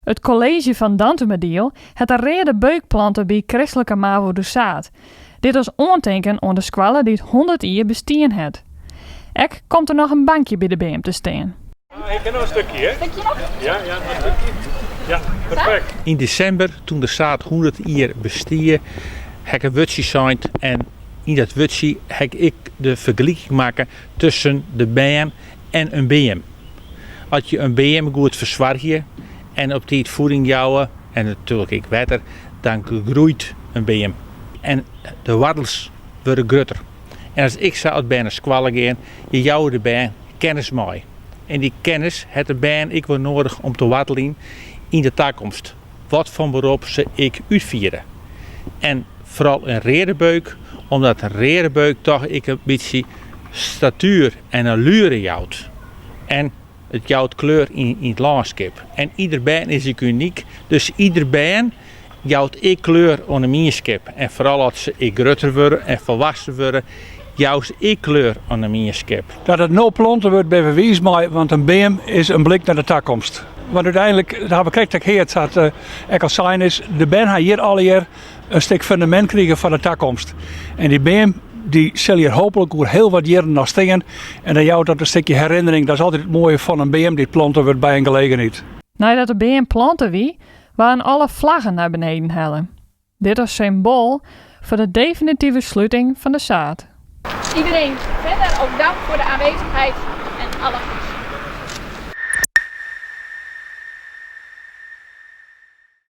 It kolleezje fan Dantumadiel hat in reade beuk plante by kristlike mavo De Saad. Dit as oantinken oan de skoalle dy't hûndert jier bestien hat. Ek komt der noch in bankje by de beam te stean. Ik kin noch in stikje, hè? Stikje noch? Ja, ja, noch in stikje. Ja, perfekt. Yn desimber, toen De Saad 100 jier bestie, ha ik in wurdsje sein en yn dat wurdsje ha ik de fergeliking makke tusken de bern en in beam. As je in beam goed fersoargje en op tiid fieding jouwe en natuerlik ek wetter, dan groeit in beam en de woartels wurde grutter. En as ik sa as bern nei skoalle gean, je jouwe de bern kennis mei. En dy kennis hat de bern ek wol noadich om te woarteljen yn de takomst, wat foar berop se ek útfiere. En foaral in reade beuk, omdat in reade beuk toch ek in bytsje statuer en alluere jout. En it jout kleur yn it lânskip. En ieder bern is ek unyk, dus ieder bern jout ek kleur oan de mienskip. En foaral as se ek grutter wurde en folwoeksen wurde, jouwe se ek kleur oan de mienskip. Dat it no plante wurdt binne we wiis mei, want in beam is in blik nei de takomst. Want úteinlik, dat hawwe we krekt ek heard, sa't ek al sein is, de bern ha hjir allegear in stik fundamint krigen foar de takomst. En dy beam dy sil hjir hooplik oer hiel wat jierren noch stean. En dan jout dat in stikje herinnering. Dat is altyd it moaie fan in beam dy't plante wurdt by in gelegenheid. Neidat de beam plante wie, waarden alle flaggen nei beneden helle. Dit as symboal foar de definitive sluting fan De Saad. Iedereen verder ook dank voor de aanwezigheid en alle.